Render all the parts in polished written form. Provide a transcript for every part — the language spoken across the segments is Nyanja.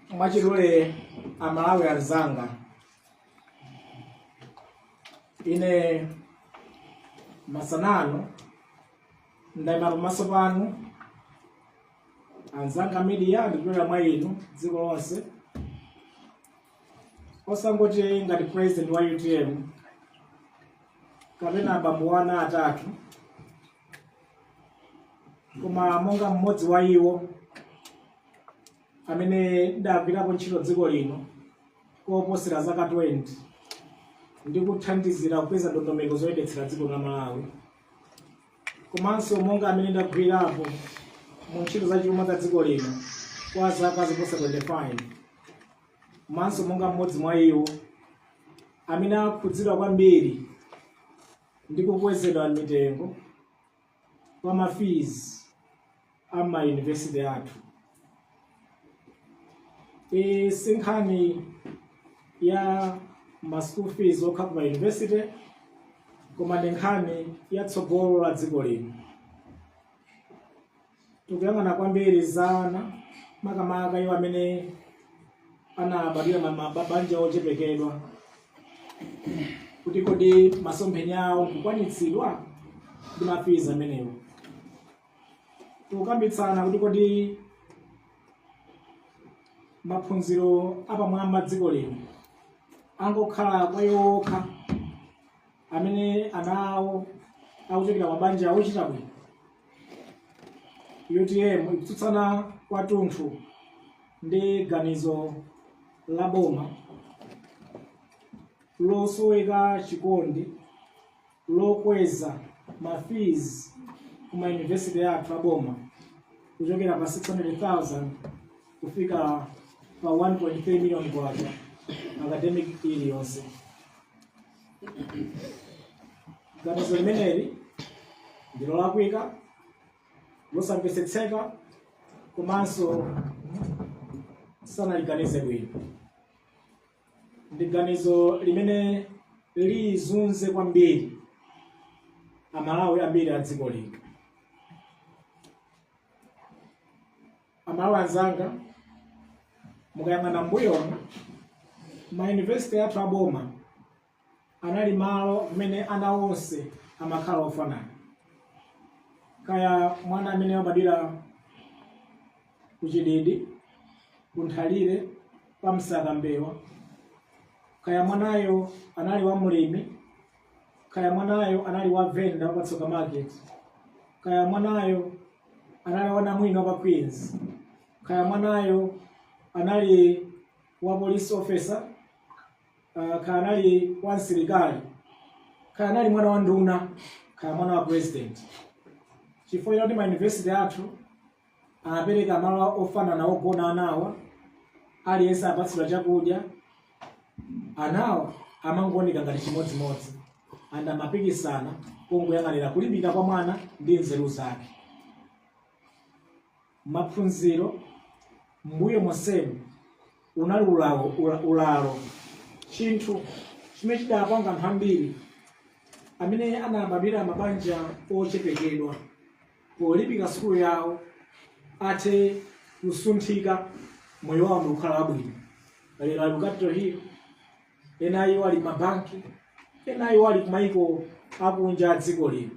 Mwachidule, Amalawi anzanga, ine masanano ndayima pamaso panu anzanga media, ndikupyolera mwa inu dziko lonse, osangoti ngati president wa UTM kapena abambo wa ana atatu, koma monga mmodzi wa iwo amene ndagwirapo ntchito dziko lino koposera zaka 20 ndi kuthandizira kupeza ndondomeko zoyendetsera dziko la Malawi, komanso monga amene ndagwirapo mu ntchito za chuma za dziko lino kwa zaka zoposa 25, komanso monga mmodzi mwa iwo amene akhudzidwa kwambiri ndi kukwezedwa mitengo kwa ma fees a ma university athu. Iyi si nkhani ya ma school fees okha ku ma university, koma ndi nkhani ya tsogolo la dziko lino. Tikuyang'ana kwambiri za ana, makamaka iwo amene anabadwira mabanja ochepekedwa, kuti kodi masomphenya awo nkukwanitsidwa ndi ma fees amenewo. Tikukambitsana kuti kodi maphunziro apamwamba dziko lino angokhala kwa iwo okha amene ana awo akuchokera mabanja ochita bwino. UTM ikutsutsana kwathunthu ndi ganizo la boma losoweka chikondi lokweza ma fees ku ma university athu aboma kuchokera pa 600,000 kufika pa 1.3 million kwacha academic iliyonse. Ganizo limeneli ndilolakwika, losamvetsetseka, komanso sanaliganize bwino. Ndi ganizo limene lizunze kwambiri Amalawi ambiri a dziko lino. Amalawi anzanga, mukayang'ana mbuyomu, mayunivesiti athu aboma anali malo kumene ana onse amakhala ofanana. Kaya mwana amene wabadwira ku Chididi, ku Nthalire, pa Msakambewa, kaya mwanayo anali wa mlimi, kaya mwanayo anali wa venda wa pa Tsoka Market, kaya mwanayo anali wa namwino wa pa Queens, kaya mwanayo anali wa police officer, kaya anali wa msilikali, kaya anali mwana wa nduna, kaya mwana wa president, chifukwa chakuti ma university athu amapereka malo ofanana ogona anawa, aliyense apatsidwa chakudya, anawa amangooneka ngati chimodzimodzi and amapikisana pongoyang'anira kulimbika kwa mwana ndi nzeru zake. Maphunziro mbuyo monsemu unali ulalo, chinthu chimene chidapanga anthu ambiri amene anabadwira mabanja ochepekedwa polipira sukulu yawo athe kusunthika, moyo wawo ndikukhala wabwino. Lero ali ku Capital Hill, ena iwo ali mabanki, ena iwo ali kumaiko akunja a dziko lino,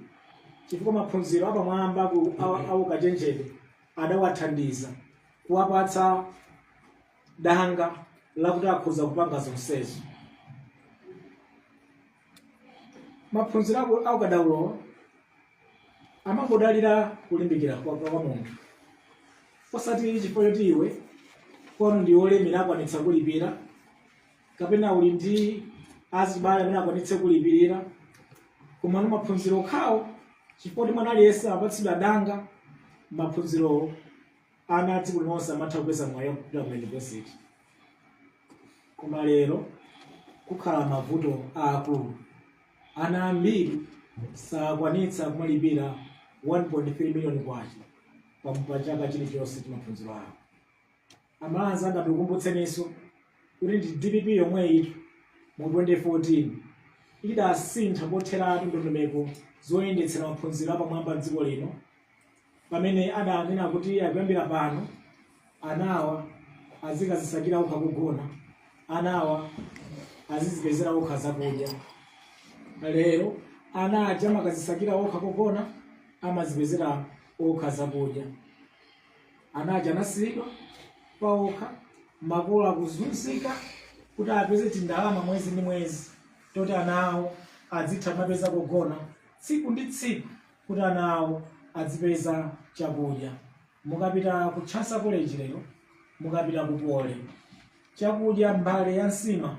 chifukwa maphunziro apamwamba aukachenjede adawathandiza kuwapatsa danga lakuti akhoza kupanga zonsezo. Maphunziro aukadaulo amangodalira kulimbikira kwa munthu, osati chifukwa choti iwe kwanu ndi olemera akwanitsa kulipira, kapena uli ndi azibale amene akwanitse kulipirira, komano maphunziro okhawo, chifukwa kuti mwana aliyense amapatsidwa danga maphunzirowo, ana a dziko linonse amatha kupeza mwayi kupita ku university. Koma lero kukhala mavuto aakulu, ana ambiri sakwanitsa kumalipira 1.3 million kwacha pa chaka chilichonse cha maphunziro awo. Amalawi anzanga, ndikukumbutseninso kuti ndi DPP yomweyitu mu 2014 idasintha kotheratu ndondomeko zoyendetsera maphunziro apamwamba mdziko lino, pamene adanena kuti akuyambira pano anawa Azikazisakira okha kugona, anawa azizipezera okha zakudya. Lero ana aja amakazisakira okha kugona, amazipezera okha zakudya. Ana aja anasiyidwa paokha, makolo akuzunzika kuti apeze tindalama mwezi ndi mwezi toti ana awo adzitha kumapeza kogona tsiku ndi tsiku, kuti ana awo adzipeza chakudya. Mukapita ku Chancellor College lero, mukapita ku Poly, chakudya, mbale ya nsima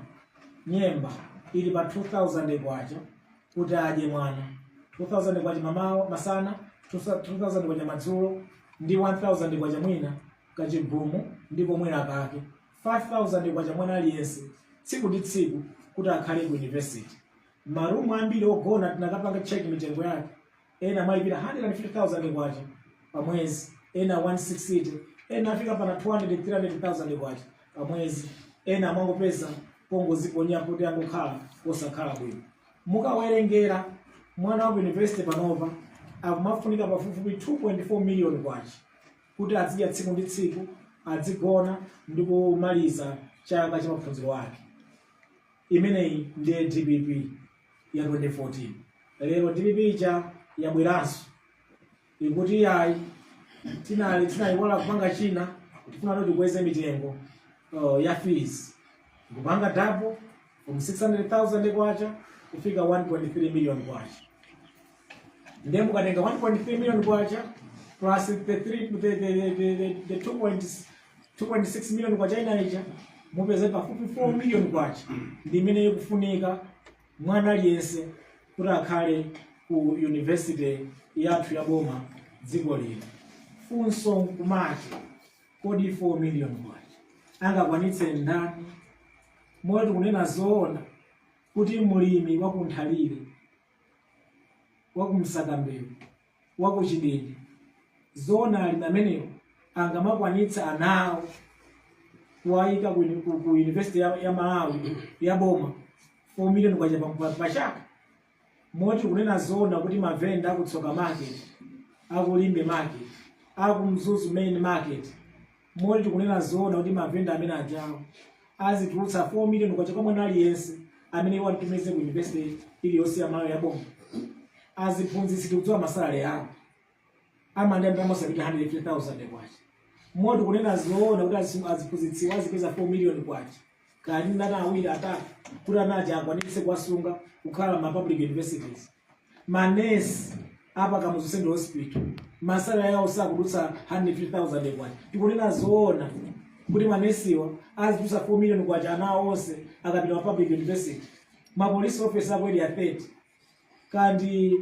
nyemba ili pa 2000 kwacha kuti adye mwana, 2000 kwacha mamawa, masana 2000 kwacha madzulo, ndi 1000 kwacha mwina kachigumu ndi komwera kake, 5000 kwacha mwana aliyense tsiku ndi tsiku kuti akhale ku university. Marumu ambiri ogona, tinakapanga check mitengo yake, ena amalipira 150,000 kwacha pa mwezi, ena 160, ena afika pana 200, 300,000 kwacha pa mwezi, ena amangopeza pongoziponya kuti angokhala posakhala bwino. Mukawerengera, mwana wa ku university panopa akumafunika pafupifupi 2.4 million kwacha kuti azidya tsiku ndi tsiku, adzigona ndi kumaliza chaka cha maphunziro ake. Imeneyi ndiye DPP ya 2014. Lero DPP ija yabweranso, ikuti yayi, tinali tinayiwala kupanga china, tifuna kuti tikweze mitengo ya fees, kupanga double from 600,000 kwacha kufika 1.3 million kwacha. Ndiye mukatenga 1.3 million kwacha plus the 3 the 2.6 million kwacha ina ija, mupeze pafupi 4 million kwacha ndi imene ikufunika mwana aliyense kuti akhale ku university yathu ya boma dziko lino. Funso nkumati, kodi 4 million kwacha angakwanitse ndani? Moti tikunena zoona kuti mlimi wakunthalire, wakumsakambewu, wakuchididi, zoona alimi amenewo angamakwanitsa anawo kuwayika ku university ya Malawi ya boma 4 million kwacha pa chaka? Moti kunena zoona kuti mavenda akutsoka market, akulimbe market, akumzuzu main market, moti tikunena zoona kuti mavenda amene ajawo azitulutsa 4 million kwacha kwa mwana aliyense amene iwo atumize ku university iliyonse ya Malawi ya boma? Aziphunzitsi tikudziwa ma salary awo, amandi ndalama osapita 150,000 kwacha. Moti kunena zoona kuti aziphunzitsiwa azipeza 4 million kwacha kali ndana awiri atatu kuti anaja akwanitse kuwasunga kukhala ma public universities? Manesi apa Kamuzu Central Hospital, ma salary yawo sakudutsa 150,000 kwacha. Tikunena zoona kuti manesiwa azitulutsa 4 million kwacha ana awo onse akapita ma public university? Ma police officer ako area 30 kandi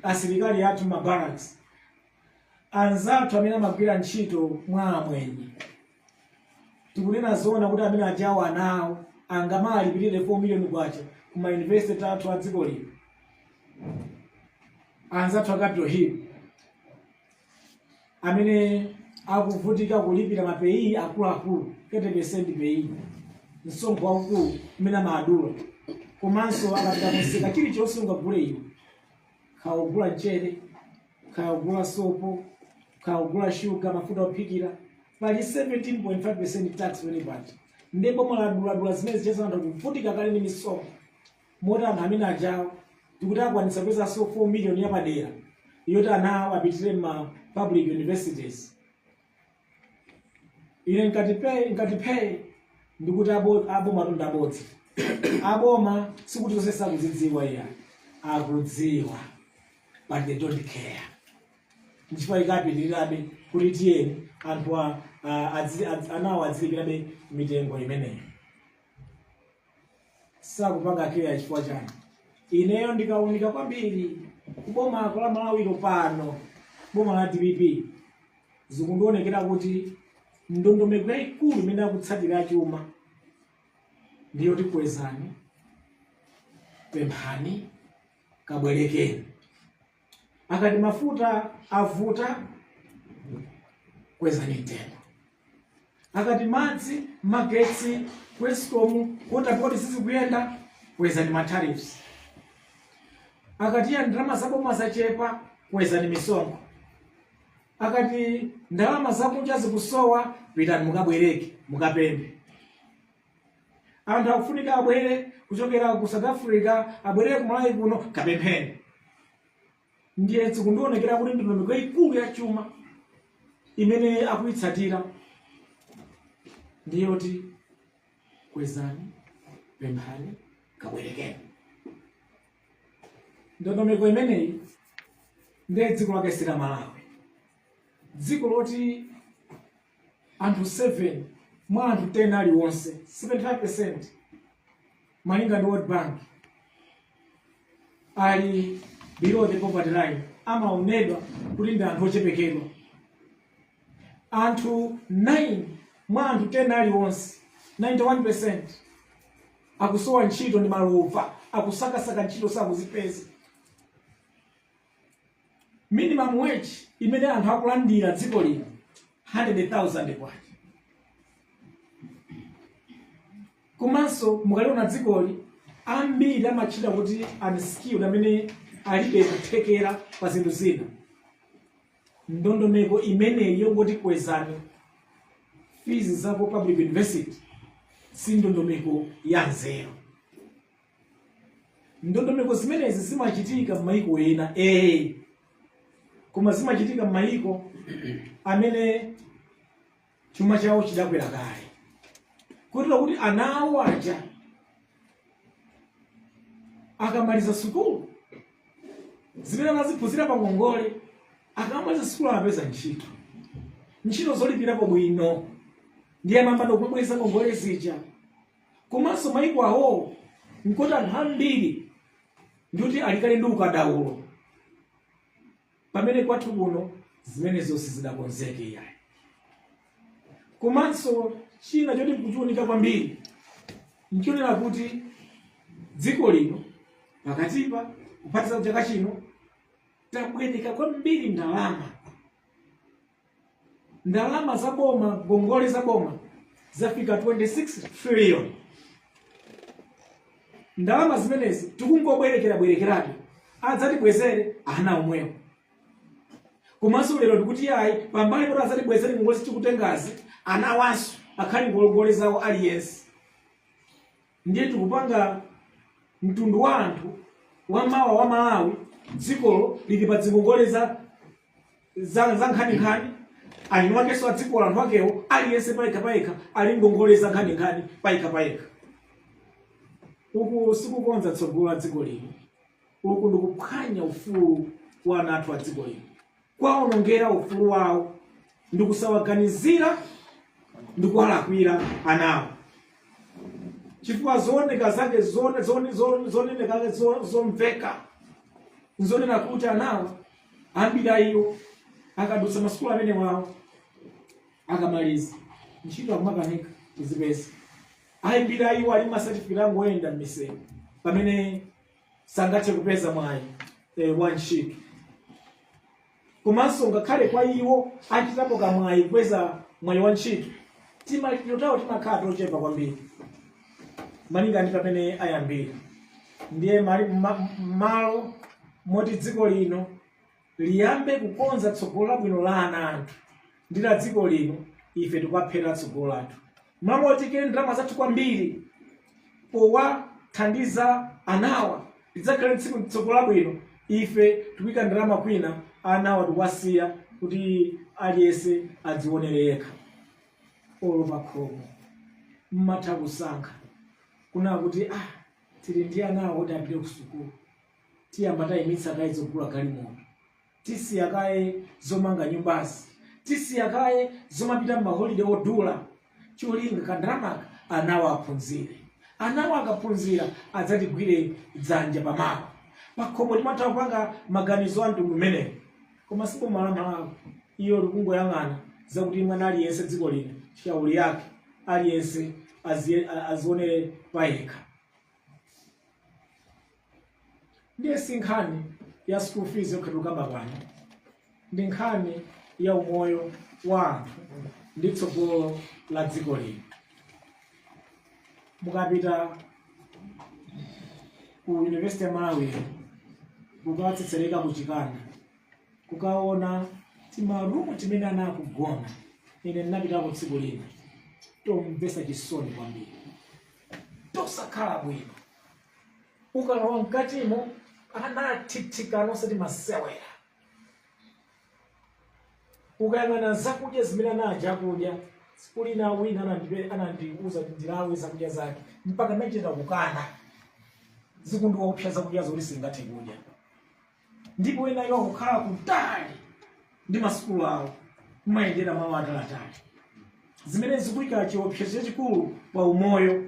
asilikali athu ma barracks, anzathu amene amagwira ntchito mwa amwenye, tikunena zoona kuti amene ajawo anawo angamalipirire 4 million kwacha kuma university athu a dziko lino? Anzathu a Capitol Hill amene akuvutika kulipira ma PAYE akuluakulu, 30% PAYE, msonkho waukulu umene amadula, komanso akapita kumsika chilichonse ungagule iwe, kaya ugula mchere, kaya ugula sopo, kaya ugula shuga, mafuta ophikira, pali 17.5% tax pamene paja. Ndi boma laduladula zimene zichazo, anthu akuvutika kale ndi misonkho, moti anthu amene ajawo tikuti akwanitsa kupezanso 4 million yapadera yoti ana awo apitire ma public universities? Ine nkati phe ndikuti aboma tunda abodzi. Aboma sikuti zonse sakuzidziwa, iya, akudziwa, but they don't care. Nchifukwa ikapitirirabe kuti tiyeni anthu anawo adzilipirabe mitengo imeneyo. Sakupanga care chifukwa chani? Ineyo ndikaunika kwambiri kubomako la Malawiro pano, boma la DPP, zikundionekera kuti ndondomeko yayikulu imene akutsatira chuma ndiyo tikwezani, pemphani, kabwerekeni. Akati mafuta avuta, kwezani mtengo. Akati madzi, magetsi, ku ESCOM, water sizikuyenda, kwezani ma tariffs. Akati ya ndalama zaboma zachepa, kwezani misonkho. Akati ndalama zakunja zikusowa, pitani mukabwereke, mukapemphe. Anthu akufunika abwere kuchokera ku South Africa, abwerere ku Malawi kuno, kapempheni. Ndiye zikundionekera kuti ndondomeko yayikulu ya chuma imene akuyitsatira ndiyoti kwezani, pemphani, kabwerekeni. Ndondomeko imeneyi ndiye dziko lake si la Malawi, dziko loti anthu 7 mwa anthu 10 aliwonse, 75% malinga ndi World Bank, ali below the poverty line, amaonedwa kuti ndi anthu ochepekedwa. Anthu 9 mwa anthu 10 aliwonse, 91%, akusowa ntchito, ndi malova, akusakasaka ntchito sakuzipeza. Minimum wage imene anthu akulandira dziko lino 100,000 kwacha. Komanso mukaliona dzikoli, ambiri amatchedwa kuti unskilled, amene alibe kuthekera pa zinthu zina. Ndondomeko imeneyi yongoti kwezani fees za ku public university si ndondomeko ya nzeru. Ndondomeko zimenezi zimachitika m'mayiko ena, ee, koma zimachitika m'mayiko amene chuma chawo chidakwera kale, kotero kuti ana awo aja akamaliza sukulu zimene anaziphunzira pa ngongole, akamaliza sukulu amapeza ntchito, ntchito zolipirapo bwino, ndiye amayamba kumabweza ngongole zija. Komanso maiko awowo nkoti anthu ambiri ndikuti alikale ndi ukadaulo, pamene kwathu kuno zimenezo sizidakonzeke iyayi. Komanso china choti nkuchiunika kwambiri nchonena kuti dziko lino pakatipa, kuphatikiza chaka chino, tabwereka kwambiri ndalama. Ndalama za boma, ngongole za boma zafika 26 trillion. Ndalama zimenezi tikungobwerekera bwerekerabe, adzatibwezere ana omwewo. Komanso lero tikuti ayi, pambali poti adzatibwezere ngongole tikutengazi, ana awanso akhale ngongole zawo aliyense. Ndiye tikupanga mtundu wa anthu wamawa wa Malawi, dzikolo lili pa zingongole za nkhaninkhani. Eni akenso a dzikolo, anthu akewo, aliyense payekha payekha ali ngongole za nkhaninkhani payekha payekha. Uku sikukonza tsogolo la dziko lino, uku ndikuphwanya ufulu wa ana athu a dziko lino, kwaonongera ufulu wawo, ndikusawaganizira, ndikuwalakwira anawo, chifukwa zooneka zake zoneneka zomveka nzonena kuti anawo ambiri a iwo akadutsa masukulu amene wawo, akamaliza ntchito akumakanika kuzipeza. Ambiri a iwo ali masatifiketi angoyenda m'misewu pamene sangathe kupeza mwayi wa ntchito. Komanso ngakhale kwa iwo achitapo kamwayi kupeza mwayi wa ntchito, timalipiro tawo timakhala tochepa kwambiri malinga ndi pamene ayambira. Ndiye malo moti dziko lino liyambe kukonza tsogolo labwino la ana anthu ndi la dziko lino, ife tikuwaphera tsogolo lathu. Malo moti tiike ndalama zathu kwambiri powathandiza anawa lidzakhale tsiku tsogolo labwino, ife tikuyika ndalama kwina, anawa tikuwasiya kuti aliyense adzionere yekha. Olo pakhomo mmatha kusankha kuna kuti tili ndi anawa kuti apite ku sukulu, tiyamba tayimitsa kaye zogula galimoto, tisiya kaye zomanga nyumbazi, tisiya kaye zomapita m'maholide odula, cholinga kandalamaka anawa aphunzire. Anawa akaphunzira adzatigwire dzanja pamawa. Pakhomo timatha kupanga maganizo a mtundu umenewu, koma si boma la Malawi. Iyo likungoyang'ana zakuti mwana aliyense dziko lino shauri yake, aliyense azionere payekha. Ndiye si nkhani ya school fees yokha tikukamba pano, ndi nkhani ya umoyo wa anthu ndi tsogolo la dziko lino. Mukapita ku University ya Malawi kukatsetsereka ku Chikanda, kukaona Timarumu timene ana akugona, ine ndinapitako tsiku lina, tomvetsa chisoni kwambiri, tosakhala bwino. Ukalowa mkatimo, ana athithikana osati masewera. Ukayang'ana zakudya zimene ana aja akudya, tsiku lina wina anandiuza kuti ndilawe zakudya zake, mpaka ndinachita kukana. Zikundiopsa zakudya zoti singathe kudya. Ndipo ena iwo akukhala kutali ndi masukulu awo, kumayendera malo ataliatali, zimene zikuyika chiopsezo chachikulu pa umoyo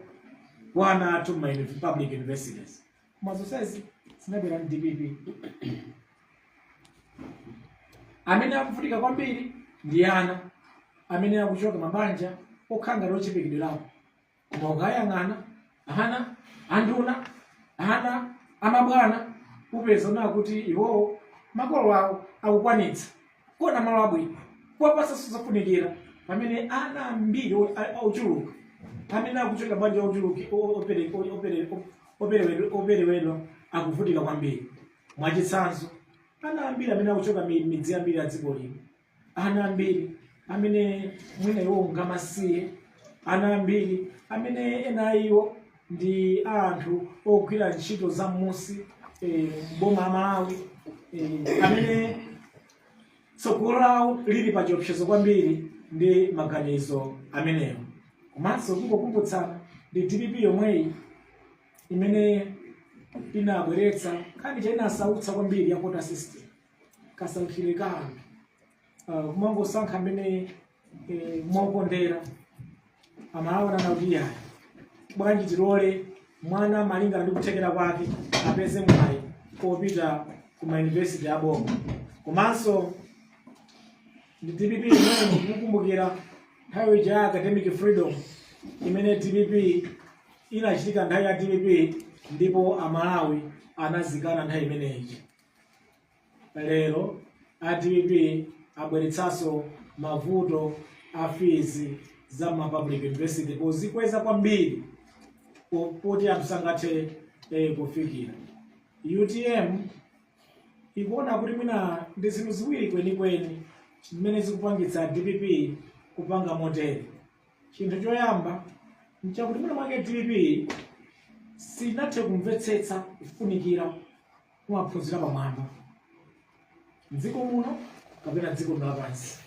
wa ana athu ma public universities. Koma zonsezi zinabwera ndi DPP. Amene akuvutika kwambiri ndi ana amene akuchoka mabanja okhala ngati ochepekedwerapo. Koma ukayang'ana ana anduna, ana amabwana, upeza na kuti iwowo makolo awo akukwanitsa kuona malo abwino, kuwapatsa zofunikira, pamene ana ambiri ochuluka amene akuchoka banja ochuluki operewedwa akuvutika kwambiri. Mwachitsanzo, ana ambiri amene akuchoka midzi ambiri ya dziko lino, ana ambiri amene mwina iwo ngamasiye, ana ambiri amene ena iwo ndi anthu ogwira ntchito za m'musi boma la Malawi, amene tsogolo lawo lili pa chiopsezo kwambiri ndi maganizo amenewo. Komanso kungokumbutsana, ndi DPP yomweyi imene inabweretsa nkhani cha inasautsa kwambiri ya quota system, kasankhire ka anthu, kumangosankha amene mokondera. Amalawi anena kuti iyayi, bwanji tilole mwana malingana ndi kuthekera kwake apeze mwayi popita ku mayunivesiti aboma? Komanso ndi DPP imene mukukumbukira nthawi ija ya academic freedom imene DPP inachitika, nthawi ya DPP, ndipo Amalawi anazikana nthawi imeneyi. Lero a DPP abweretsanso mavuto a fees za ma public university pozikweza kwambiri poti anthu sangathe kufikira. UTM ikuona kuti mwina ndi zinthu ziwiri kwenikweni zimene zikupangitsa DPP kupanga motere. Chinthu choyamba nchakuti mwina mwake DPP sinathe kumvetsetsa kufunikira kumaphunzira pamwamba mdziko muno kapena dziko lino lapansi,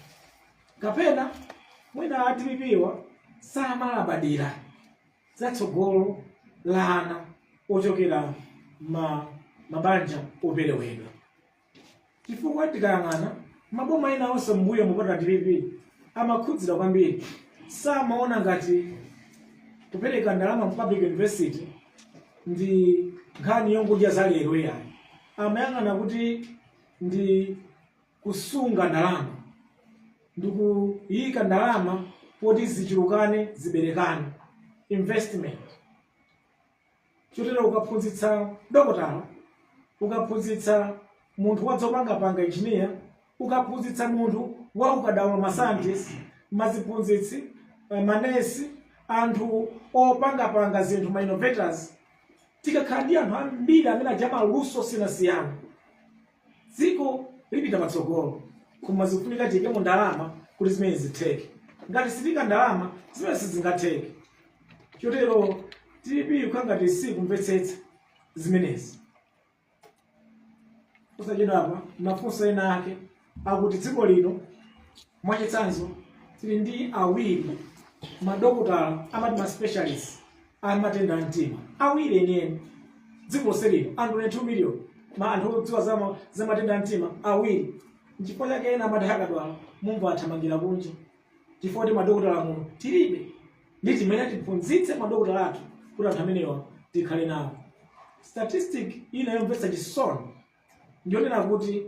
kapena mwina a DPP wa samalabadira zatsogolo la ana ochokera ma mabanja operewedwa. Chifukwa tikayang'ana maboma ena onse mbuyo mupata DPP amakhudzira kwambiri, samaona ngati kupereka ndalama mu public university ndi nkhani yongodya za lero yayi. Amayang'ana kuti ndi kusunga ndalama, ndi kuyika ndalama poti zichulukane, ziberekane, investment. Chotero ukaphunzitsa dokotala, ukaphunzitsa munthu wadzopangapanga, engineer, ukaphunzitsa munthu wa ukadaulo, ma scientist, maziphunzitsi, manesi, anthu opangapanga zinthu, ma innovators, tikakhala ndi anthu ambiri amene aja maluso osiyanasiyana, dziko lipita patsogolo. Koma zikufunika tiyikemo ndalama kuti zimene zitheke. Ngati sitiyika ndalama, zimene sizingatheke. Chotero DPP ikukhala ngati sikumvetsetsa zimenezi. Posachedwapa mafunso ena ake akuti dziko lino, mwachitsanzo, tili ndi awiri madokotala amati ma specialist amatenda a mtima, awiri enieni dziko lonse lino, anthu 2 million, ma anthu odziwa za matenda a mtima awiri. Nchifukwa chake ena amati akadwala mumva athamangira kunja, chifukwa kuti madokotala muno tilibe. Ndi timene tiphunzitse madokotala athu kuti anthu amenewa tikhale nawo. Statistic ina yomvetsa chisoni ndiyonena kuti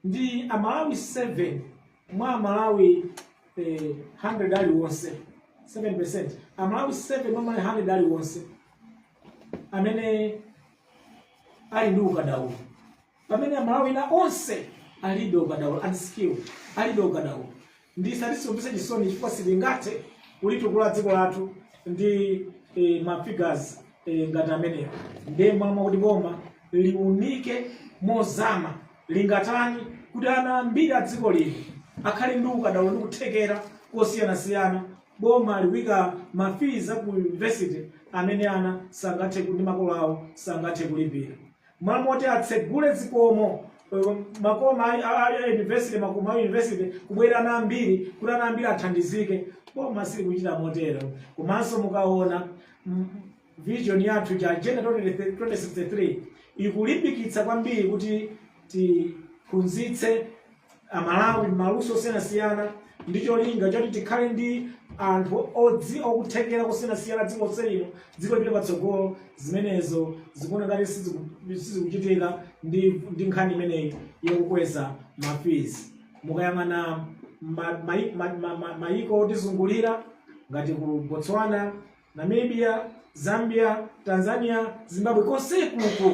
ndi Amalawi 7 mwa Amalawi 100 aliwonse, 7%, Amalawi 7 mwa Amalawi 100 aliwonse amene ali ndi ukadaulo, pamene Amalawi ena onse alibe ukadaulo, unskilled, alibe ukadaulo. Ndi statistic yomvetsa chisoni chifukwa sitingathe kulitukula dziko lathu ndi ma figures ngati amenewa. Ndiye mwamwa kuti boma liunike mozama lingatani kuti Kuti ana ambiri a dziko lino akhale ndi ukadaulo ndi kuthekera kosiyanasiyana, boma likuika ma fees aku university amene ana sangathe ndi makolo awo sangathe kulipira. Malo moti atsegule zikomo, makoma a university, makoma a university, kubwera ana ambiri kuti ana ambiri athandizike, boma silikuchita motero. Komanso mukaona vision yathu cha Agenda 2063 ikulimbikitsa kwambiri kuti tiphunzitse Amalawi maluso osiyanasiyana ndi cholinga choti tikhale ndi anthu odzi okuthekera kusiyanasiyana dziko lonse lino, dziko lipite patsogolo. Zimenezo zikuona ngati sizikuchitika ndi nkhani imeneyi yakukweza ma fees. Mukayang'ana mayiko otizungulira ngati ku Botswana, Namibia, Zambia, Tanzania, Zimbabwe, konsekuko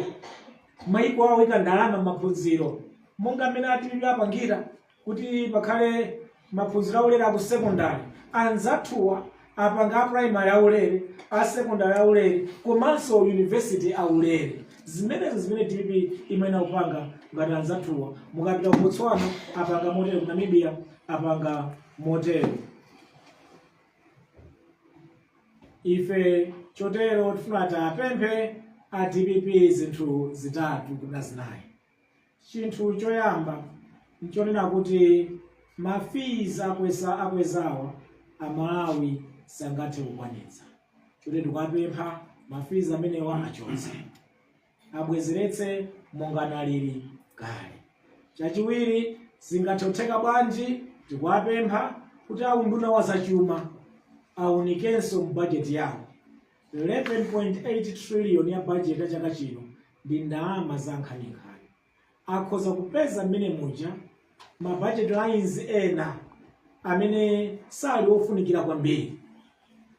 maiko awo ika ndalama maphunziro monga amene atilili apangira kuti pakhale maphunziro aulere aku secondary. Anzathuwa apanga a primary aulere, a secondary aulere, komanso university aulere. Zimenezo zimene DPP imayenera kupanga ngati anzathuwa. Mukapita ku Botswana apanga motero, ku Namibia apanga motero. Ife chotero tifuna tapemphe a DPP zinthu zitatu kuna zinayi. Chinthu choyamba nchonena kuti ma fees akwezawa Amalawi sangathe kukwanitsa. Chotero tikapempha ma fees amenewa achotse, abwezeretse monga analili kale. Chachiwiri, zingathe kutheka bwanji? Tikuwapempha kuti aunduna wa zachuma aunikenso mbajeti yawo. 11.8 trillion ya bajeti ya chaka chino ndi ndalama za nkhaninkhani. Akhoza kupeza mmene muja ma budget lines ena amene sali ofunikira kwambiri,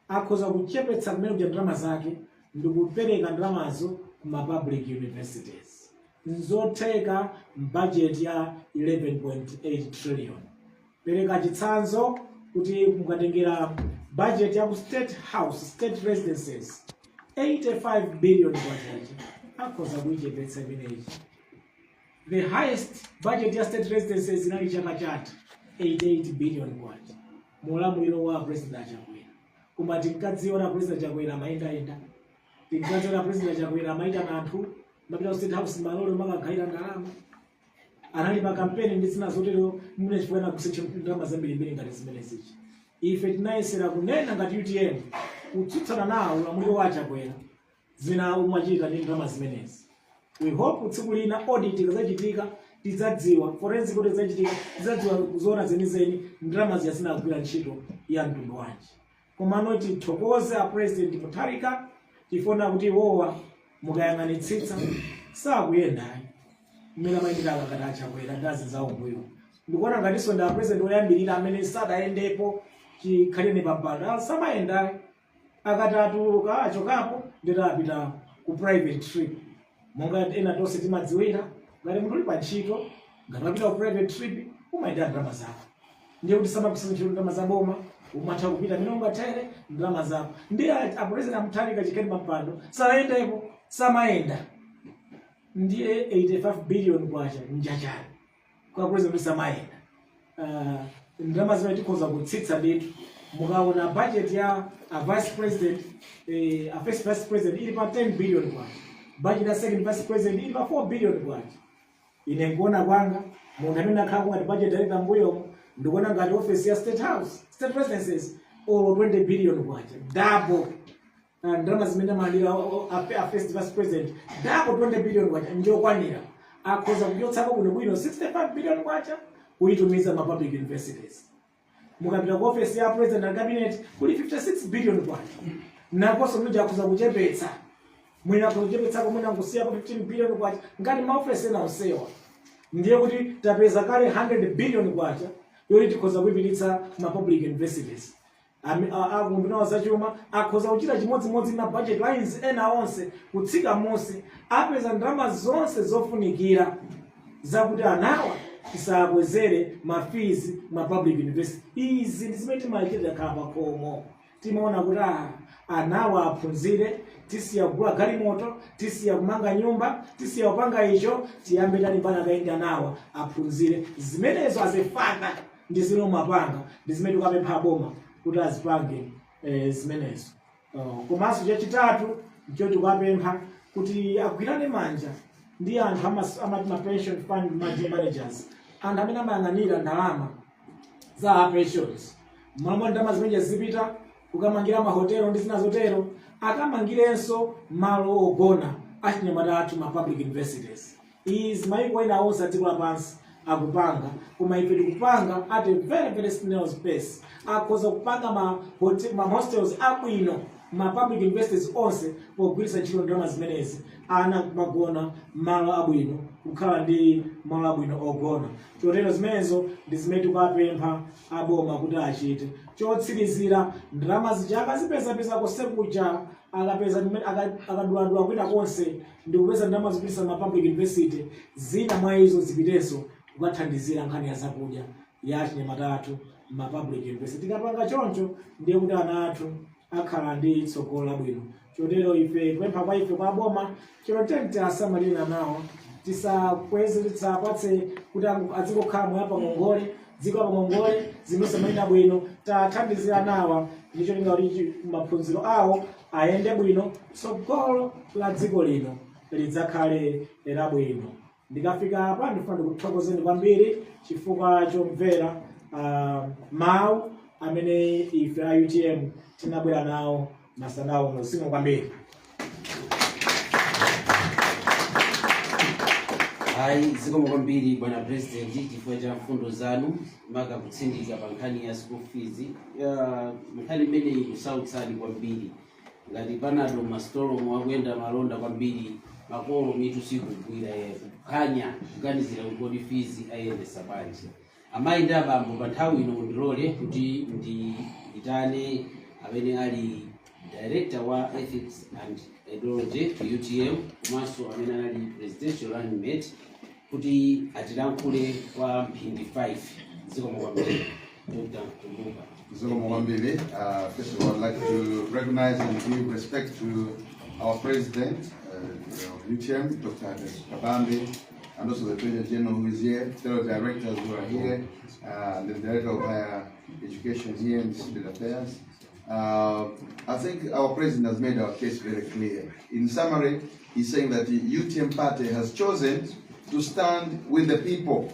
akhoza kuchepetsa kumene kuja ndalama zake ndi kupereka ndalamazo ku ma public universities. Nzotheka budget ya 11.8 trillion. Pereka chitsanzo kuti mukatengera budget ya ku State House, State Residences, 85 billion kwacha, akhoza kuichepetsa imeneyi. The highest budget ya State Residences inali chaka chatha, 88 billion kwacha, mulamuliro wa President Achakwera. Koma tinkadziwa na President Chakwera amayendayenda, tinkadziwa na President Chakwera amayitana anthu, mapita ku State House, malole makagayira ndalama, anali pa kampeni ndi zina zotero, mune chifukwa kusintha ndalama zambirimbiri ngati zimene zichi. Ife tinayesera kunena ngati UTM kutsutsana nawo ulamuliro wa Achakwera zina umachita ndi ndalama zimenezi. We hope tsiku lina audit ikazachitika tidzadziwa, forensic audit idzachitika, tidzadziwa zoona zenizeni ndalama ziya zinagwira ntchito ya mtundu wanji. Komano tithokoze a President Mutharika tifuna kuti iwowa mukayang'anitsitsa sakuyendayi mmene amayendera akakati Achakwera ndi azinzawo mbuyo. Ndikuona ngatinso ndi a president oyambirira amene sadayendepo chikhalire pa mpando, samayendayi. Akati atuluka achokapo ndito apita ku private trip monga ena tonse timadziwira. Ngati munthu uli pa ntchito, ngati wapita ku private trip, umayendera ndalama zako, ndiye kuti samagwiritsa ntchito ndalama za boma, umatha kupita mene ungathere ndalama zako. Ndiye a President Amutharika chikhalire pa mpando sanayendepo, samayenda. Ndiye 85 billion kwacha njachani kwa president samayenda? Ndalama zimene tikhoza kutsitsa ndithu. Mukaona budget ya a vice president, a first vice president ili pa 10 billion kwacha, budget ya second vice president ili pa 4 billion kwacha. Ine nkuona kwanga, munthu amene akhala ngati budget director mbuyomo, ndikuona ngati office ya State House, State Residences, olo 20 billion kwacha, double ndalama zimene amalira a first vice president, double 20 billion kwacha njokwanira. Akhoza kuchotsako bwinobwino 65 billion kwacha kuyitumiza ma public universities. Mukapita ku office ya President and Cabinet kuli 56 billion kwacha, nakonso muja akhoza kuchepetsa, mwina akhoza kuchepetsako, mwina nkusiyako 15 billion kwacha ngati maofesi ena onsewa. Ndiye kuti tapeza kale 100 billion kwacha yoti tikhoza kuyipititsa ma public universities. Akunduna wa zachuma akhoza kuchita chimodzimodzi na budget lines ena onse kutsika monse, apeza ndalama zonse zofunikira zakuti anawa tisakwezere ma fees ma public university. Izi ndi zimene timachita tikakhala pakhomo. Timaona kuti anawa aphunzire, tisiya kugula galimoto, tisiya kumanga nyumba, tisiya kupanga icho, tiyambe talimbana kaye ndi anawa aphunzire. Zimenezo as a father ndi zimene umapanga, ndi zimene tikapempha boma kuti azipange zimenezo. Komanso chachitatu ndicho tikapempha kuti agwirane manja ndi anthu amati ma pension fund managers, anthu amene amayang'anira ndalama za pensions. Momwe ndalama zimene zipita kukamangira mahotelo ndi zina zotero, akamangirenso malo ogona achinyamata athu ma public universities. Izi mayiko ena onse a dziko lapansi akupanga, koma ife tikupanga at a very very snail's pace. Akhoza kupanga ma hostels abwino ma public universities onse pogwiritsa ntchito ndalama zimenezi, ana kumagona malo abwino, kukhala ndi malo abwino ogona. Chotero zimenezo ndi zimene tikapempha aboma kuti achite. Chotsirizira, ndalama zija akazipezapeza kosekuja, akapeza akaduladula kwina konse ndi kupeza ndalama zipitisa ma public university, zina mwa izo zipitenso kukathandizira nkhani ya zakudya ya achinyamata athu ma public university. Tikapanga choncho, ndiye kuti ana athu akhala ndi tsogolo labwino. Chotero ife kupempha kwa ife kwa boma chero tenti asamalire nawo, tisakweze, tisapatse kuti azingokhala moyo pangongole, dziko pangongole, zinthu samayenda bwino. Tathandizira nawa ndicho linga kuti maphunziro awo ayende bwino, tsogolo la dziko lino lidzakhale labwino. Ndikafika apa, ndifuna ndikuthokozeni kwambiri chifukwa chomvera mawu amene ife a UTM tinabwera nawo masana uno. Zikomo kwambiri. Ayi, zikomo kwambiri bwana President chifukwa cha mfundo zanu, maka kutsindika pa nkhani ya school fees. Nkhani imeneyi kusautsani kwambiri ngati panado masitolomo akuyenda malonda kwambiri, makolo mitu sikugwira, kukhanya kuganizira kuti kodi fees ayendesa bwanji. Amayi ndi abambo, pa nthawi ino mundilole kuti ndiyitane amene ali Director wa Ethics and Ideology ku UTM komanso amene anali presidential running mate kuti atilankhule kwa mphindi 5. Zikomo kwambiri, Dr. Tumbuka. Zikomo kwambiri. First of all, I'd like to recognize and give respect to our president of UTM, Dr. Kabambe, and also the Treasurer General who is here, fellow directors who are here, the Director of Higher Education here and Student Affairs. I think our president has made our case very clear. In summary, he's saying that the UTM party has chosen to stand with the people.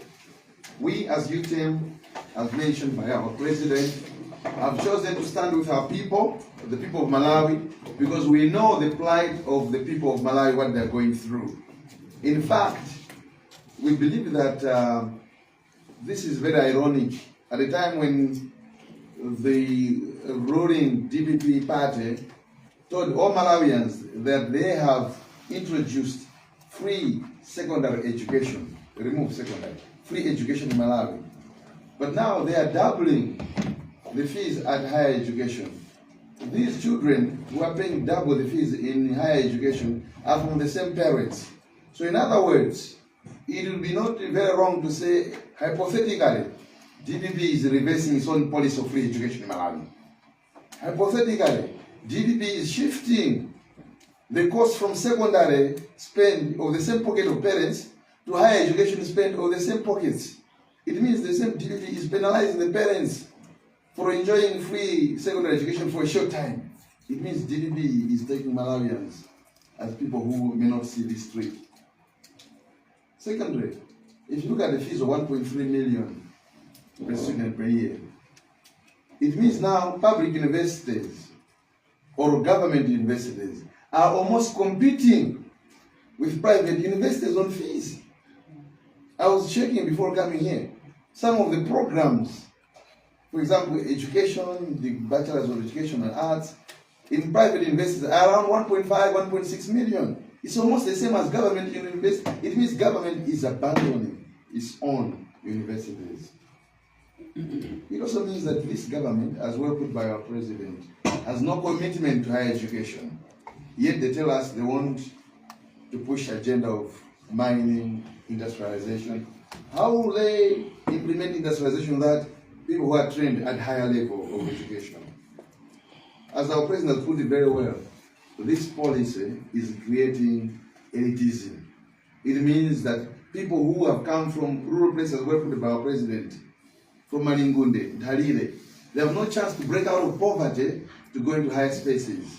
We as UTM, as mentioned by our president, have chosen to stand with our people, the people of Malawi, because we know the plight of the people of Malawi, what they're going through. In fact, we believe that this is very ironic. At a time when the ruling DPP party told all Malawians that they have introduced free secondary education, remove secondary, free education in Malawi. But now they are doubling the fees at higher education. These children who are paying double the fees in higher education are from the same parents. So in other words, it will be not very wrong to say, hypothetically, DPP is reversing its own policy of free education in Malawi. Hypothetically, DPP is shifting the cost from secondary spend of the same pocket of parents to higher education spend of the same pockets. It means the same DPP is penalizing the parents for enjoying free secondary education for a short time. It means DPP is taking Malawians as people who may not see this street. Secondly, if you look at the fees of 1.3 million per student per year, it means now public universities or government universities are almost competing with private universities on fees. I was checking before coming here. Some of the programs, for example, education, the Bachelor's of Education and Arts, in private universities are around 1.5, 1.6 million. It's almost the same as government university. It means government is abandoning its own universities. It also means that this government, as well put by our president, has no commitment to higher education. Yet they tell us they want to push agenda of mining, industrialization. How will they implement industrialization that people who are trained at higher level of education? As our president has put it very well, this policy is creating elitism. It means that people who have come from rural places, well put by our president, from Malingunde, Nthalire, they have no chance to break out of poverty to go into higher spaces.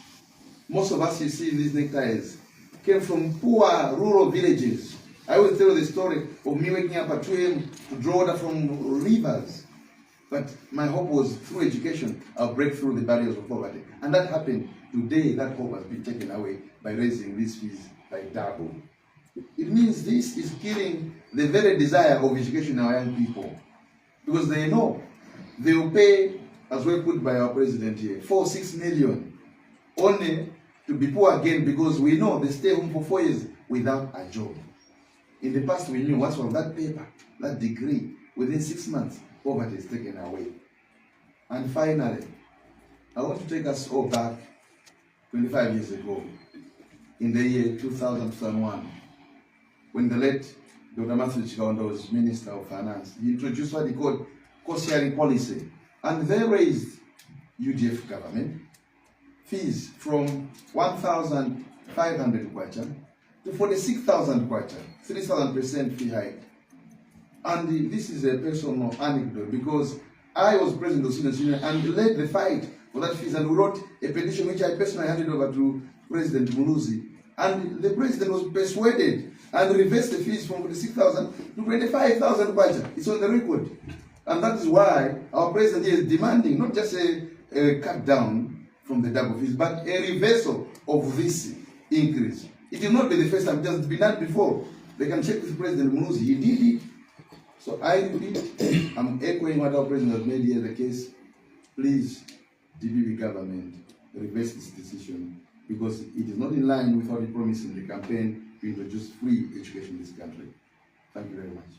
Most of us you see in these neckties came from poor rural villages. I always tell the story of me waking up at 2 a.m. to draw water from rivers. But my hope was through education, I'll break through the barriers of poverty. And that happened. Today, that hope has been taken away by raising these fees by double. It means this is killing the very desire of education in our young people. Because they know they will pay, as well put by our president here, 4-6 million, only to be poor again, because we know they stay home for 4 years without a job. In the past, we knew once from that paper, that degree, within 6 months, poverty is taken away. And finally, I want to take us all back 25 years ago, in the year 2001, when the late Dr. Matthew Chikaonda was Minister of Finance. He introduced what he called cost sharing policy. And they raised, UDF government, fees from 1,500 kwacha to 46,000 kwacha, 3,000% fee hike. And this is a personal anecdote because I was president of Students' Union and led the fight for that fees, and we wrote a petition which I personally handed over to President Muluzi. And the president was persuaded and reversed the fees from 46,000 to 25,000 kwacha. It's on the record. And that is why our president is demanding not just a cut down from the double fees, but a reversal of this increase. It will not be the first time, it has been done before. They can check with President Muluzi. He did it. So I repeat, I'm echoing what our president has made here the case. Please, DPP government, reverse this decision because it is not in line with what we promised in the campaign to introduce free education in this country. Thank you very much.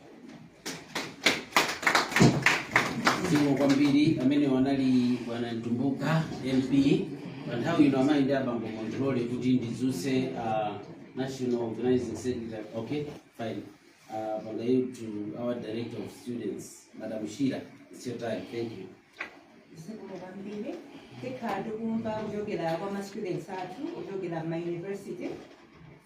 Zikomo kwambiri. Amene wanali bwana Mtumbuka MP. Pa nthawi ino, amayi ndi abambo, mundilole kuti ndidzutse national organizing secretary. Okay, fine. Pangayo to our director of students, Madam Shira. It's your time. Thank you. Zikomo kwambiri. Tikhala tikumva kuchokera kwa ma students athu kuchokera ma university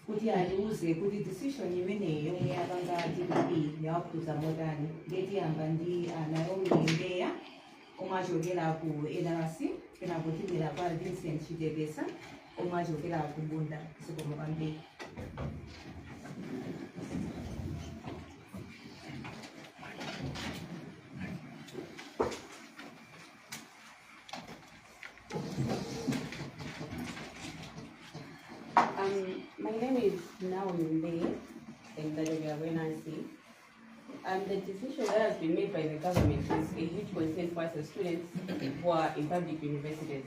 kuti atiuze kuti decision imeneyi yomwe yapanga DPP yawakhuza motani. Tiyamba ndi a Naomi Mbeya omwe achokera ku NRC, kenako tibwera kwa Vincent Chitepesa omwe achokera ku Bunda. Zikomo kwambiri. My name is Naomi Mbe, and NRC. The decision that has been made by the government is a huge concern for us as students who are in public universities.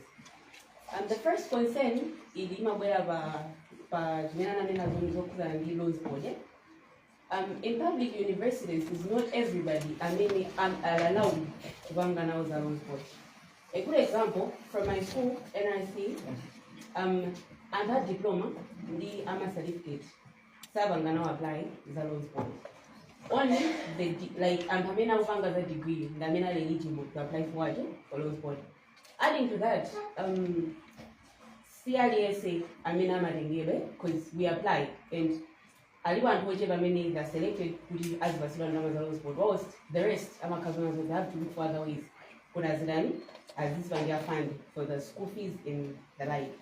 The first concern ili imabwera pa zimene ananena zomwe zokhudzana ndi loans board. Eh? In public universities, is not everybody amene are allowed kupanga nawo za loans board. A good example from my school, NRC, anthu a diploma ndi ama certificate sapanga nawo apply za loans board. Only like anthu amene akupanga za degree ndi amene ali eligible to apply for what? For loans board. Adding to that, si aliyense amene amatengedwe, because we apply and alipo anthu ochepa amene they are selected kuti azipatsidwa ndalama za loans board, whilst the rest amakhala nazo, they have to look for other ways kuti azitani, azizipangira fund for the school fees and the like.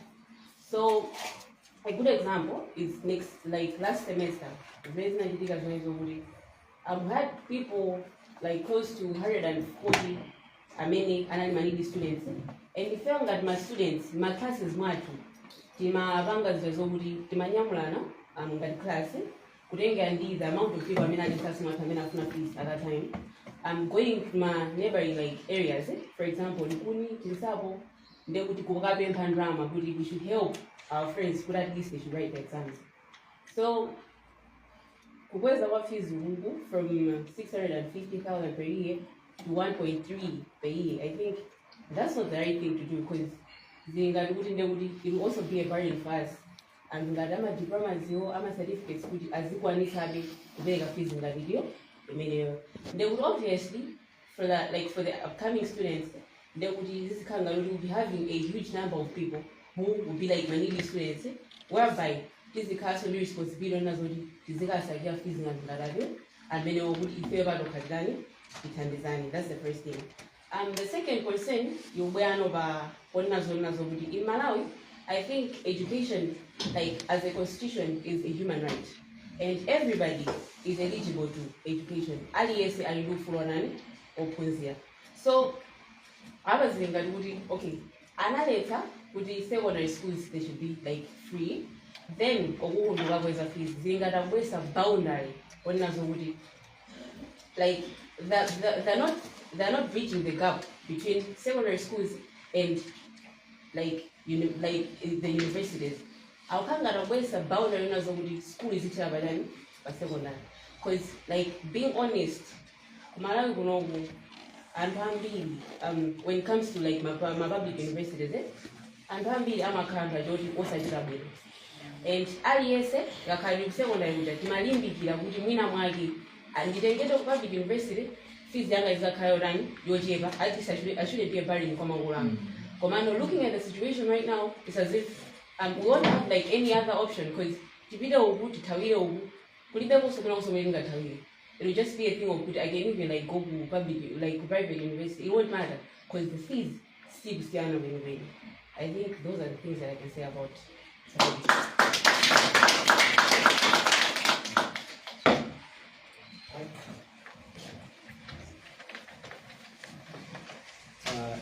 So a good example is next, like last semester, zimene zinachitika zimene zokuti had people like close to 140 amene anali ma needy students, and ife ngati ma students ma classes mwathu timapanga zinthu zokuti timanyamulana ngati class, kutengera ndi the amount of people amene ali class mwathu amene afuna fees at that time, going to ma neighboring like areas, eh? For example, Likuni, Chinsapo, ndekuti kukapempha ndalama kuti we should help our friends kuti at least they should write the exams. So kukweza kwa fees uku from 650,000 per year to 1.3 per year, I think that's not the right thing to do, because zingati kuti ndekuti it will also be a burden for us and ngati ama diplomas iwo, ama certificates, kuti azikwanisabe kupereka fees ngati iyo imeneyo. Ndekuti obviously for the, like for the upcoming students, Ndekuti zizikhala ngati we'll be having a huge number of people who will be like ma needy students, whereby tizikhalanso ndi responsibility yonena zoti tizikasakira fees ngati ngati amene wokuti ife patokhatirani tithandizani. That's the first thing. The second concern yobwerano pa ponena zonena zokuti in Malawi, I think education, like as a constitution, is a human right and everybody is eligible to education. Aliyense ali ndi ufulu wanani ophunzira. So apa zili ngati kuti, okay, analetsa kuti secondary schools, they should be like free, then okukunduka kweza fees. Zili ngati akubwesa boundary onena zokuti like they're not bridging the gap between secondary schools and like the universities. Akukhala akubwesa boundary onena zokuti school izithera pachani, pa secondary, because like, being honest, kuMalawi kunoku anthu ambiri, when it comes to like ma public universities, anthu ambiri amakhala anthu achoti osachita bwino, and aliyense ngakhale ku secondary kuja timalimbikira kuti mwina mwake nditengedwe ku public university, fees yanga izakhala yotani, yochepa. At least I shouldn't be a burden kwa makolo anga. Komano looking at the situation right now, it's as if we won't have like any other option, because tipite uku, tithawire uku, kulibekonso kuna kusomera tingathawire. It will just be a thing of kuti I can even like go to public, like to private university, it won't matter because the fees sikusiyana kwenikweni. I think those are the things that I can say about it.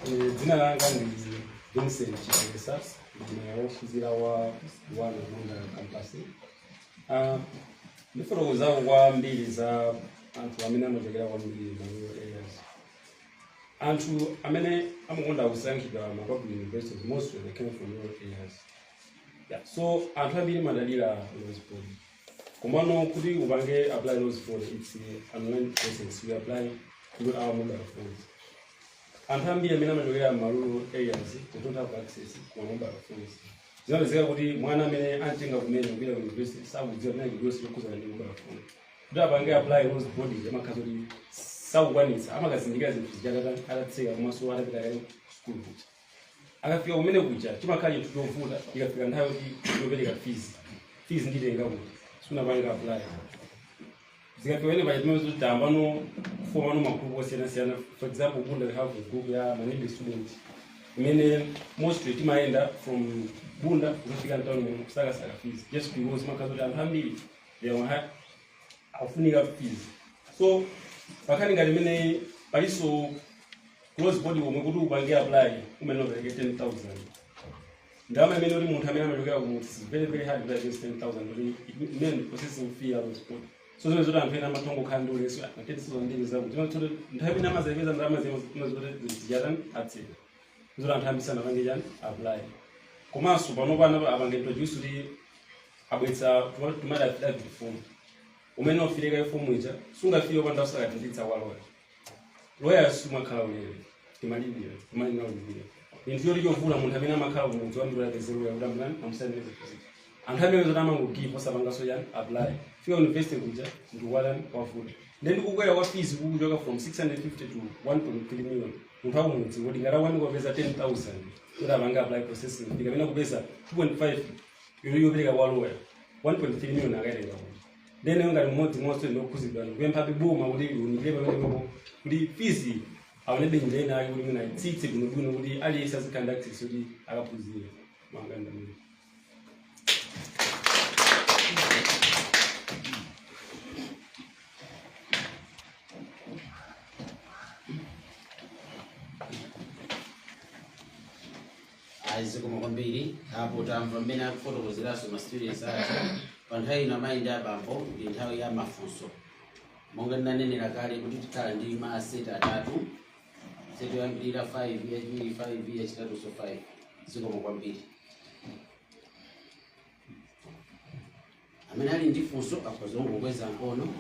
Ine dzina langa ndi Vincent Chipelesa, ndine wophunzira wa one Bunda campus. Ndifotokozako kwambiri za anthu amene amachokera kwambiri ma rural areas. Anthu amene amakonda kusankhidwa ma public universities, mostly they came from rural areas, yeah. So anthu ambiri amadalira Loans Board. Komano kuti upange apply Loans Board, it's an online process. We apply through our mobile phones. Anthu ambiri amene amachokera ma rural areas, they don't have access ku mobile phones. Zinapezeka kuti mwana amene antenga kumene kupita ku university sakudziwa pamene chilichonse chokhuzana ndi mobile phone. Kuti apange apply Loans Board, amakhala kuti sakukwanitsa. Amakazindikira zinthu zija atatseka komanso atapita kale ku school kuja. Akafika kumene kuja chimakhala chinthu chovuta. Ikafika nthawi kuti yopereka fees, fees nditenga kuti sunapanga apply. Zikafika pamene paja timene tayambano kufomano magroup osiyanasiyana. For example, Bunda we have a group ya ma needy student imene mostly timayenda from Bunda kuzafika mtown muno kusakasaka fees, just because makhala kuti anthu ambiri they are akufunika fees. So pakhani ngati imene palinso Loans Board komwe kuti upange apply umene upereke 10,000, ndalama imene kuti munthu amene amachokera kumudzi, it's very very hard kuti apeze 10,000 kuti imene ndi processing fee ya Loans Board. So zimene zoti anthu ena amatongo kukhala ndi ulesi na 10,000 ndili zakuti zimene zoti nthawi imene amazayipeza ndalama zimene zoti zijatani atseka, zoti anthu ambiri sanapange chani, apply. Komanso pano pano apange introduce kuti abwetsa tumati affidavit form umene ufileka form ija sungafike opanda usakatinditsa kwa lawyer. Lawyer sumakhala ulere, timalipira, timalipira ulipira. Inthu yoti chovula munthu amene amakhala kumudzi wambiri apeze lawyer kuti amulani amusainire zinthu. Anthu amene zoti amangogiva osapanganso chani, apply, fika university kuja ndikuwatani, kwavuta. Then ndikukwera kwa fees kukuchoka from 650 to 1.3 million. Munthu akumudzi kuti ngati akwani kupeza 10,000 kuti apange apply processing fee kapena kupeza 2.5 yopereka kwa lawyer, 1.3 million akaitenga kuti? Then ngati mmodzi mwa ndiokhuzidwa ndikupempha boma kuti liunikire pamenepopo kuti fees aonebe njira ina yake kuti mwina itsitse bwinobwino kuti aliyense azikhala ndi access kuti akaphunzire manga ndamene. Ayi, zikomo kwambiri. Apo tamva mmene akufotokozeranso ma students athu. Pa nthawi ino, amayi ndi abambo, ndi nthawi ya mafunso. Monga ndinanenera kale kuti tikhala ndi ma set atatu, set yoyambirira 5, yachiwiri 5, yachitatunso 5. Zikomo kwambiri. Amene ali ndi funso akhoza kungokweza mkono.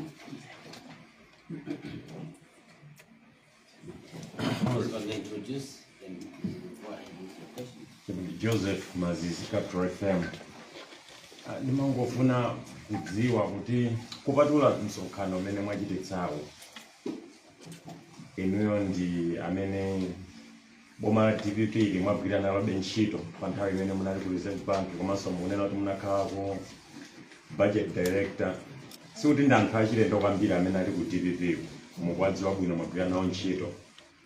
Uzipanga introduce, then go ahead with your question. Joseph Mazizi, Capital FM. Ndimangofuna kudziwa kuti kupatula msonkhano umene mwachititsawo, inuyo ndi amene Boma la DPP limwagwira nalobe ntchito pa nthawi imene munali ku Reserve Bank, komanso mukunena kuti munakhalako budget director. Sikuti ndi anthu achilendo kwambiri amene ali ku DPP, mukuwadziwa bwino, mwagwira nawo ntchito.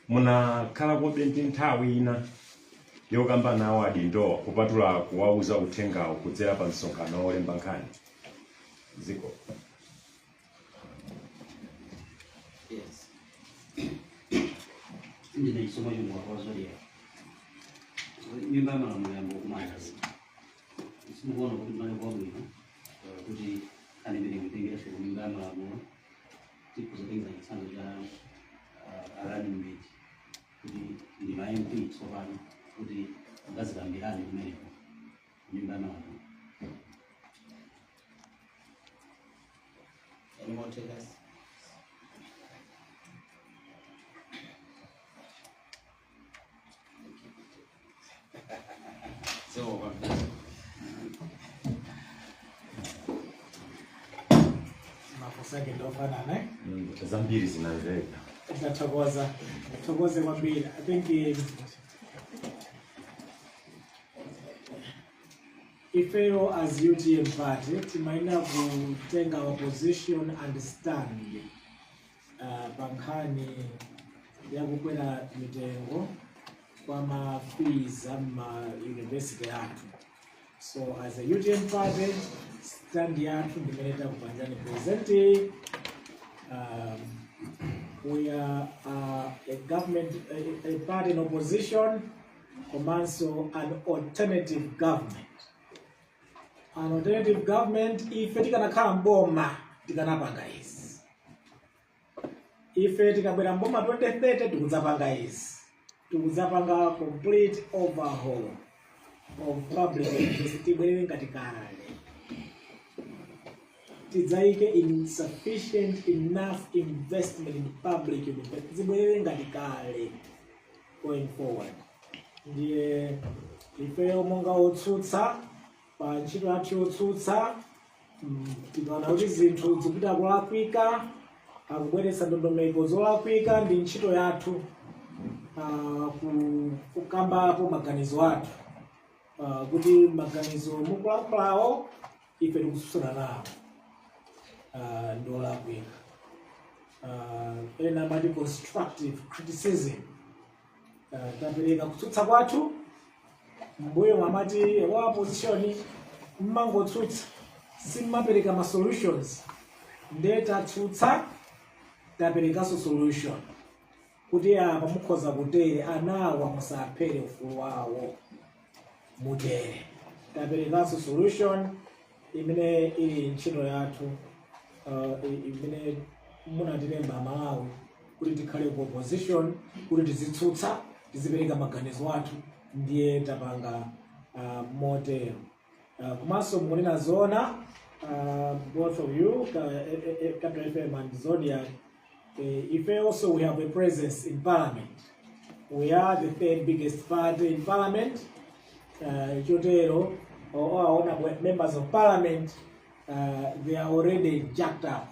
Munakhalakobe ndi nthawi ina yokamba nawo adindowa, kupatula kuwauza uthengawo kudzera pa msonkhano wolemba nkhani ziko? Yes. Ndine Chisomo Chungu wa Zodiak. Nyumba ya Malamulo yambo kumana. Simukuona kuti mali kwabwino kuti nkhani imene ikutengeranso ku Nyumba ya Malamulo, tikuzatengera chitsanzo cha running mate kuti ndi ma MP tsopano, kuti angazikambirane kumeneko ku Nyumba ya Malamulo? Any more takers? So, kwambiri. Mafunso ake ndofanana, eh? Zambiri zinamveka. Ndathokoza, thokoze kwambiri. I think ifeyo as UTM party timayenera kutenga our position and stand pa nkhani yakukwera mitengo kwa ma fees ama university athu. So as a UTM party, stand yathu ndimene takupangani present. We are a government, a party in opposition, komanso an alternative government. An alternative government, ife tikanakhala mboma tikanapanga izi. Ife tikabwera mboma 2030 tikudzapanga izi. Tikudzapanga complete overhaul of public university, tibwerere ngati kale. Tidzaike insufficient enough investment in public university, zibwerere ngati kale going forward. Ndiye ifeyo monga otsutsa, pa ntchito yathu yotsutsa, tikaona kuti zinthu zikupita kulakwika, akubweretsa ndondomeko zolakwika, ndi ntchito yathu kukambapo maganizo athu kuti maganizo mukulankhulawo ife tikutsutsana nawo, ndi olakwika. Ena amati constructive criticism. Tapereka kutsutsa kwathu. Mbuyo mwamati wa opposition mmangotsutsa, simmapereka ma solutions. Nde tatsutsa, taperekanso solution kuti apa mukhoza kutere, anawa musaphere ufulu wawo, mutere. Taperekanso solution imene ili ntchito yathu imene munatilemba Malawi kuti tikhale ku opposition, kuti tizitsutsa, tizipereka maganizo athu. Ndiye tapanga motero. Komanso mukunena zoona, both of you, Capital FM and Zodiak, ife also we have a presence in parliament. We are the third biggest party in parliament. Chotero all our honorable members of parliament, they are already jacked up,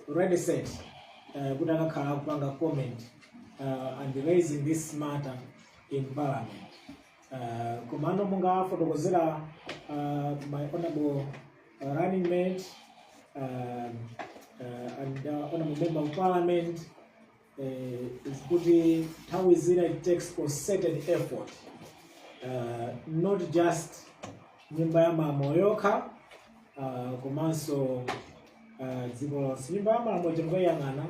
already set kuti akakhala kupanga comment and raising this matter in parliament. Komano monga afotokozera my honorable running mate and honorable member of parliament, is kuti nthawi zina it takes concerted effort, not just Nyumba ya Malamulo yokha, komanso dziko lonse. Nyumba ya Malamulo tikayang'ana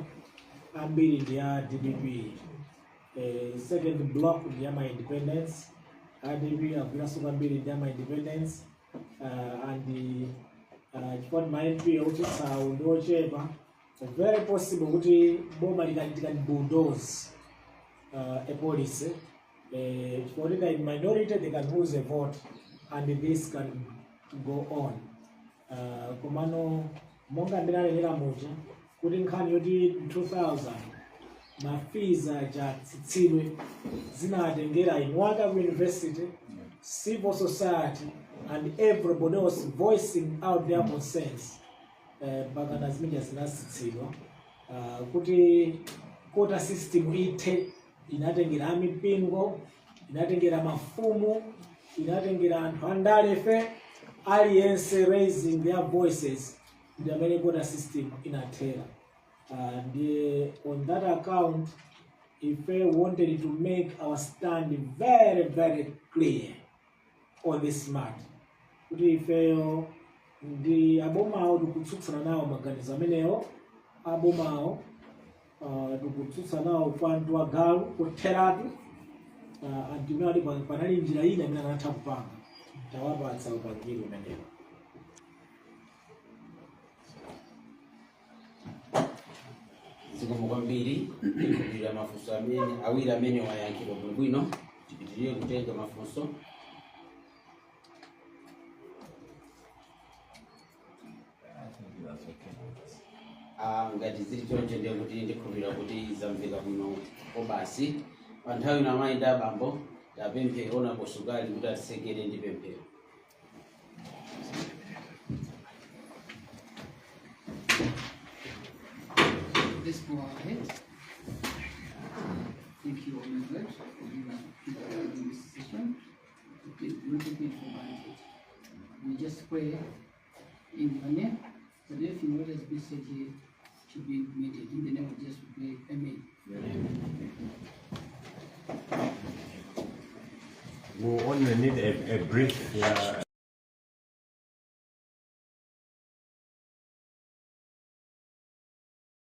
ambiri ndi ya DPP, second block ndi ya ma independents. DPP agwiranso kwambiri ndi ya ma independents, and chifukwa ma MP otsutsawo ndi ochepa, very possible kuti boma likati bulldoze a policy, chifukwa kuti in minority they can lose a vote and this can go on. Komano monga ndinanenera muja kuti nkhani yoti 2000 ma fees aja atsitsidwe zinatengera inwaka ku university, civil society and everybody else voicing out their concerns, mpaka na zimene zinatsitsidwa. Kuti quota system ithe inatengera amipingo, Inatengera mafumu, inatengera anthu andalefe, aliyense raising their voices, ndi amene quota system inathera. Ndiye on that account ife wanted to make our stand very very clear on this matter, kuti ifeyo ndi abomawo tikutsutsana nawo maganizo amenewo. Abomawo tikutsutsana nawo kwantu agalu kutheratu. Anthu ali panali njira ina imene anatha kupanga, tawapatsa upangiri umenewo. Zikomo kwambiri. Ndikukhulupirira mafunso amene awiri amene wayankhidwa bwinobwino. Tipitirire kutenga mafunso. Ah, ngati zili choncho ndiye kuti ndikhulupirira kuti zamveka bwino kobasi. Pa nthawi ino, amayi ndi abambo, tapemphe Honorable Sukali kuti atitsekere ndi pemphero. Let's go ahead. Thank you, Almighty God, for giving people in this session. We don't take it for granted. We just pray in your name that everything what has been said here should be implemented. In the name of Jesus, we pray. Amen. We only need a brief